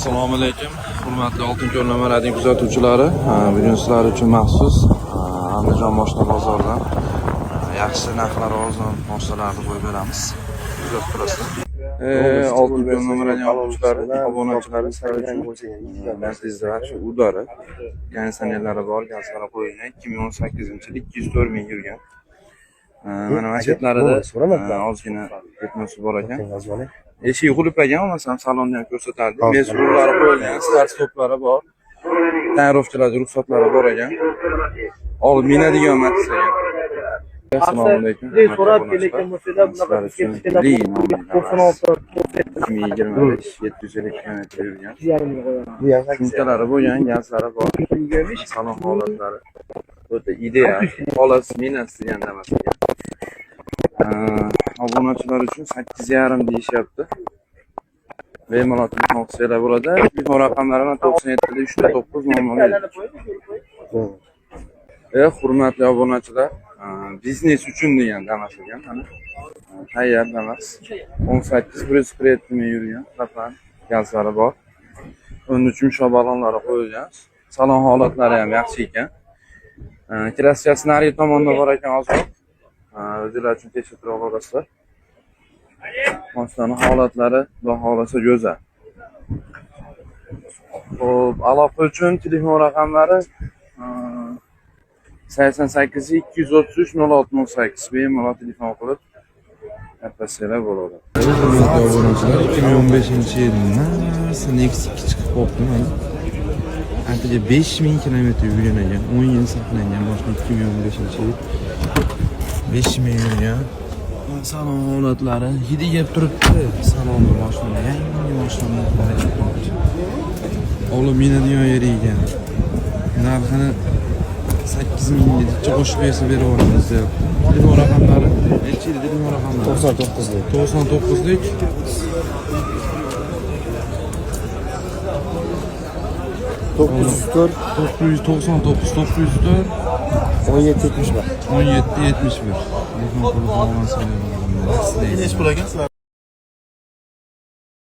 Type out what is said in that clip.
Assalomu alaykum, hurmatli Oltin Ko'l nomer 1 kuzatuvchilari. Bugun sizlar uchun maxsus Andijon moshina bozoridan yaxshi narxlar, arzon moshinalarni qo'yib beramiz. Kuzatib turasizlar. Oltin Ko'l nomer 1 obunachilari, obunachilari, sizlar uchun Mercedes shu udari, konditsionerlari bor, gazlari qo'yilgan, 2018-yil, 204 ming yurgan. Mana mashetlarida ozgina ketmosi bor ekan. Eshigi qulflagan, bo'lmasam salonni ham ko'rsatardik. Mesrullari qo'yilgan, start stoplari bor. Тонировка larda ruxsatlari bor ekan. Olib minadigan Matiz ekan. Assalomu alaykum. So'rab kelayotgan bo'lsanglar, bunaqa Sizlar uchun bizga Li nomli 96 2025, 750 kilometr yurgan. 8,5 ga qo'yaman. Sumkalari bo'lgan, gazlari bor. Salon holatlari o'ta ideal. Xolos Minas degan Damas ekan. Obunachilar uchun 8,5 deyishyapti. Bemalol telefon qilsanglar bo'ladi. Telefon raqamlari mana 97 3 9 00. Hurmatli obunachilar, biznes uchun degan Damas ekan, mana. Tayyor Damas. 18 147 ming yurgan, klapan, gazlari bor. 13 yumshoq balonlari qo'yilgan. Salon holatlari ham yaxshi ekan. Краска si narigi tomonda bor ekan ozroq. O'zinglar uchun tekshirtirib olasizlar. Mashinani holatlari, xudo xohlasa, go'zal. Xo'p, aloqa uchun telefon raqamlari 88 233 06 08, bemalol telefon qilib gaplashsanglar bo'ladi. Hurmatli obunachilar, 2015-yil narsa Nexia 2 chiqib qolibdi mana. Atigi 5000 kilometr yurgan ekan, 10 yil saqlangan mashina, 2015-yil. 5000 yurgan. Salon holatlari hidi kelib turibdi. Salonni, mashina yangi mashina. Olib minadigan yeri ekan. Narxini 8000 gacha qo'shib bersa, berib yuboramiz deyapti. Telefon raqamlari nechi edi, telefon raqamlari? 99lik. 99lik. 904. 999 904. 17 71. 17 71. Telefon qilib bog'lansanglar bo'ladi. Nechi pul ekan sizlar?